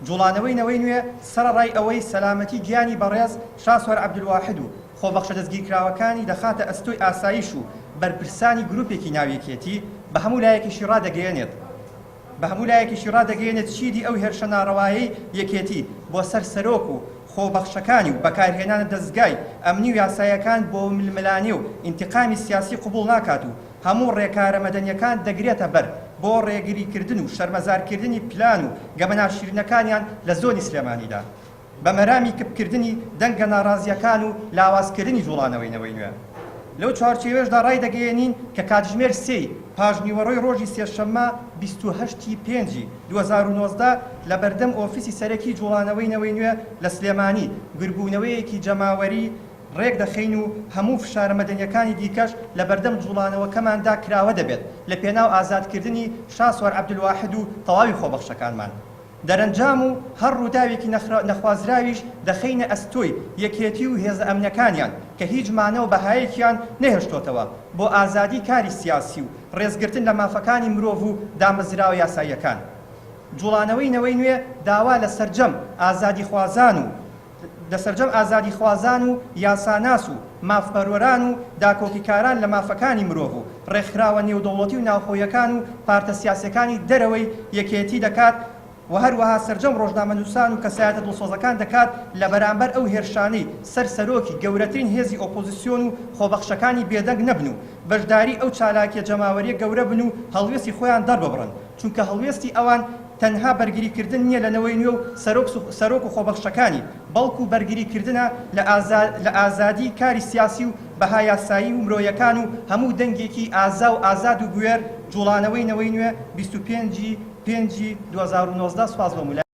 جوڵانەوەی نەوەی نوێ سەرەڕای ئەوەی سەلامەتی گیانی بەڕێز شاسوار عەبدولواحد و خۆبەخشە دەستگیرکراوەکانی دەخاتە ئەستۆی ئاسایش و بەرپرسانی گروپێکی ناو یەکێتی بە هەموو لایەکیشی ڕادەگەیەنێت بە هەموو لایەکیشی ڕادەگەیەنێت چیدی ئەو هێرشە ناڕەوایەی یەکێتی بۆ سەر سەرۆک و خۆبەخشەکانی و بەکارهێنانە دەزگای ئەمنی و یاساییەکان بۆ ململانێ و ئینتقامی سیاسی قبوڵ ناکات و هەموو ڕێکارە مەدەنیەکان دەگرێتە بەر بۆ ڕێگریکردن و شەرمەزارکردنی پلان و گەمە ناشیرنەکانیان لە زۆنی سلێمانیدا بە مەرامی کپکردنی دەنگە ناڕازییەکان و لاوازکردنی جوڵانەوەی نەوەی نوێ. لەو چوارچێوەیەشدا ڕایدەگەیەنین کە کاتژمێر سێی پاژنیوەڕۆی ڕۆژی سێشەممە 28 ی پێنجی 2019 لە بەردەم ئۆفیسی سەرەکی جوڵانەوەی نەوەی نوێ لە سلێمانی گربوونەوەیەکی جەماوەری ڕێکدەخەین و هەموو فشارە مەدەنیەکانی دیکەش لەبەردەم جوڵانەوەکەماندا کراوە دەبێت لەپێناو ئازادکردنی شاسوار عەبدولواحد و تەواوی خۆبەخشەکانمان. دەرەنجام و هەر ڕووداوێکی نەخوازراویش دەخەینە ئەستۆی یەکێتی و هێزە ئەمنیەکانیان کە هیچ مانا و بەهایەکیان نەهێشتۆتەوە بۆ ئازادی کاری سیاسی و ڕێزگرتن لە مافەکانی مرۆڤ و دامەزراوە یاساییەکان. جوڵانەوەی نەوەی نوێ داوا لە سەرجەم ئازادیخوازان و لە سەرجەم ئازادیخوازان و یاساناس و مافپەروەران و داکۆکیکاران لە مافەکانی مرۆڤ و ڕێکخراوە نێودەوڵەتی و ناوخۆییەکان و پارتە سیاسیەکانی دەرەوەی یەکێتی دەکات و هەروەها سەرجەم ڕۆژنامەنووسان و کەسایەتە دڵسۆزەکان دەکات لە بەرامبەر ئەو هێرشانەی سەر سەرۆکی گەورەترین هێزی ئۆپۆزسیۆن و خۆبەخشەکانی بێدەنگ نەبن و بەشداری ئەو چالاکیە جەماوەریە گەورە بن و هەڵوێستی خۆیان دەرببڕن چونکە هەڵوێستی ئەوان تەنها بەرگری کردن نیە لە نەوەی نوێ و سەرۆک سەرۆک و خۆبەخشەکانی، بەڵکو بەرگری کردنە لە لە ئازادی کاری سیاسی و بەها یاسایی و مرۆیەکان و هەموو دەنگێکی ئازا و ئازاد و بوێر، جوڵانەوەی نەوەی نوێ 25 ی پێنجی 2019 سوپاس بۆ مولای.